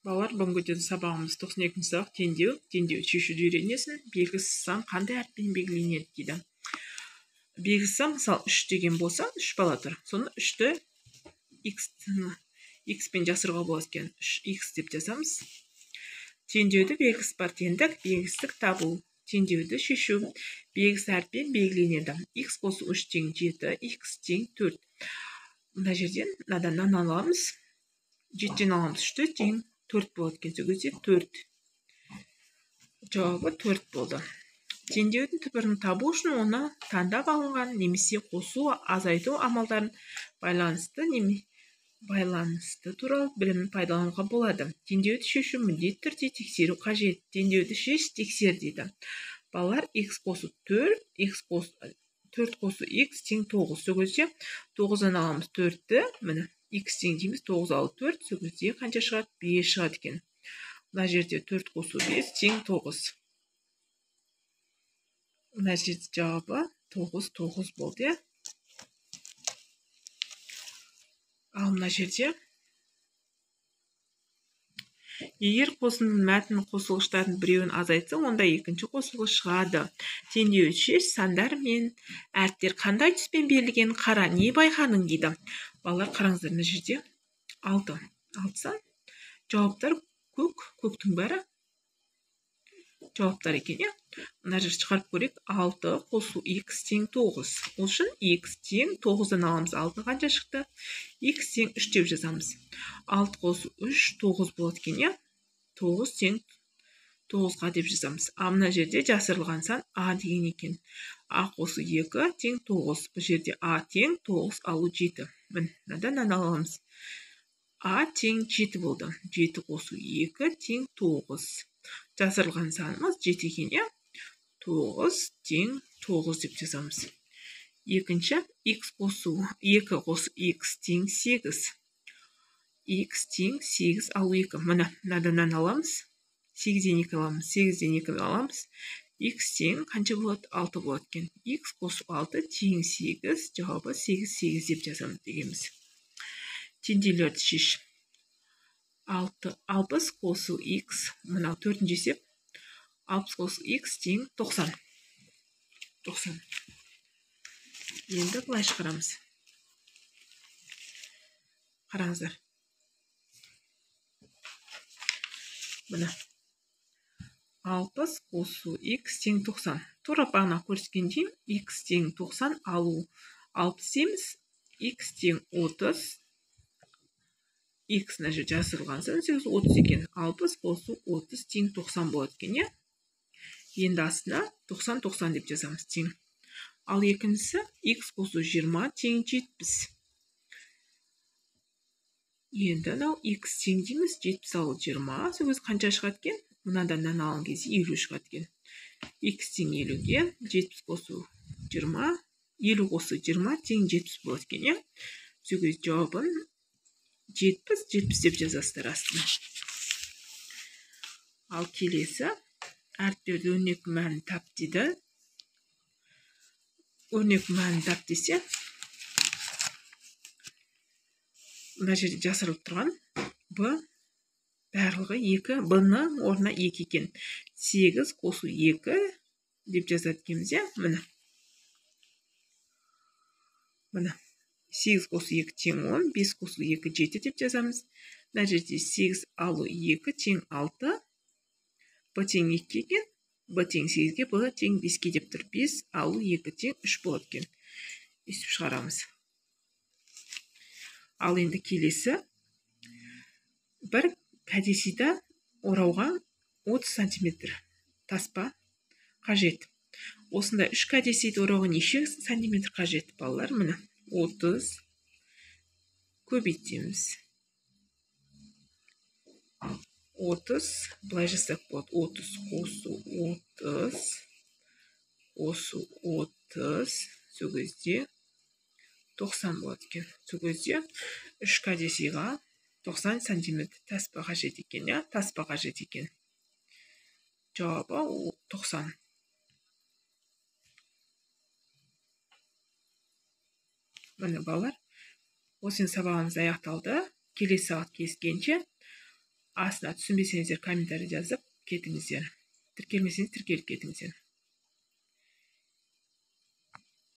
Балалар, бүгінгі өтетін сабағымыз 92-ші сабақ теңдеу, теңдеу шешуді үйренесің. Белгісіз сан қандай әріппен белгіленеді дейді. Белгісіз сан, мысалы, 3 деген болса, 3 бала тұр. Соны 3-ті x пен жасыруға болады екен. 3x деп жазамыз. Теңдеуді белгісіз бар теңдік, белгісіздік табу, теңдеуді шешу. Белгісіз әріппен белгіленеді. X қосу 3 тең 7, x тең 4. Мына жерден мынадан мынаны аламыз. 7-ден аламыз 3-ті тең 4 болады екен. Сол кезде 4. Жауабы 4 болды. Теңдеудің түбірін табу үшін оны таңдап алынған немесе қосу, азайту амалдарын байланысты байланысты туралы білімін пайдалануға болады. Теңдеуді шешу міндетті түрде тексеру қажет. Теңдеуді шеш, тексер дейді. Балалар, x қосу 4, x қосу 4 қосу x тең 9. Сол кезде 9-дан аламыз 4-ті, міне x тең дейміз, 9 алу 4, сол кезде қанша шығады? 5 шығады екен. Мына жерде 4 қосу 5 тең 9. Мына жерде жауабы 9, 9 болды, иә? Ал мына жерде егер қосындының мәтін қосылғыштарының біреуін азайтса, онда екінші қосылғыш шығады. Теңдеуді шеш, сандар мен әріптер қандай түспен берілген қара, не байқадың дейді. Балалар, қараңыздар, мына жерде 6. 6 сан. Жауаптар көк, көктің бәрі жауаптар екен, иә? Мына жерде шығарып көрейік. 6 қосу x тең 9. Ол үшін x тең 9-дан аламыз. 6 қанша шықты? X тең 3 деп жазамыз. 6 қосу 3 9 болады екен, иә? 9 тең 9-ға деп жазамыз. А мына жерде жасырылған сан А деген екен. А қосу 2 тең 9. Бұл жерде А тең 9 алу 7. Міне, мынадан мынаны аламыз. А тең 7 болды. 7 қосу 2 тең 9. Жасырылған санымыз 7 екен, иә? 9 тең 9 деп жазамыз. Екінші, x қосу 2 қосу x тең 8. X тең 8 алу 2. Міне, мынадан мынаны аламыз. 8-ден 2 аламыз. 8-ден 2 аламыз. X тең қанша болады? 6 болады екен. X қосу 6 тең 8. Жауабы 8, 8 деп жазамыз дегенбіз. Теңдеулерді шеш. 6, 60 қосу x, мынау төртінші есеп, 60 қосу x тең 90. 90. Енді былай шығарамыз. Қараңыздар. Міне. 60 қосу x тең 90. Тура бағана көрсеткендей, x тең 90 алу 60 дейміз, x тең 30. X мына жерде жасырылған сан 30 екен. 60 қосу 30 тең 90 болады екен, иә? Енді астына 90, 90 деп жазамыз тең. Ал екіншісі x қосу 20 тең 70. Енді мынау x тең дейміз, 70 алу 20. Сол кезде қанша шығады екен? Мынадан мынаны алған кезде 50 шығады екен. X тең 50-ге 70 қосу 20, 50 қосу 20 тең 70 болады екен, иә? Сол кезде жауабын 70, 70 деп жазасыздар астына. Ал келесі әріптерді өрнек мәнін тап дейді. Өрнек мәнін тап десе, мына жерде жасырылып тұрған Б барлығы 2, Б-ның орнына 2 екен. 8 қосу 2 деп жазады екенбіз, иә? Міне. Міне. 8 қосу 2 тең 10, 5 қосу 2 7 деп жазамыз. Мына жерде 8 алу 2 тең 6, Б тең 2 екен, Б тең 8-ге, Б тең 5-ке деп тұр. 5 алу 2 тең 3 болады екен. Өстіп шығарамыз. Ал енді келесі бір кәдесыйда орауға 30 сантиметр таспа қажет. Осындай 3 кәдесыйды орауға неше сантиметр қажет, балалар? Міне 30 көбейтеміз. 30, былай жазсақ болады. 30 қосу 30 қосу 30, сол кезде 90 болады екен. Сол кезде 3 кәдесыйға 90 сантиметр таспа қажет екен, иә? Таспа қажет екен. Жауабы 90. Міне, балалар, осымен сабағымыз аяқталды. Келесі сағат кездескенше. Астына түсінбесеңіздер, комментарий жазып кетіңіздер. Тіркелмесеңіз, тіркеліп кетіңіздер.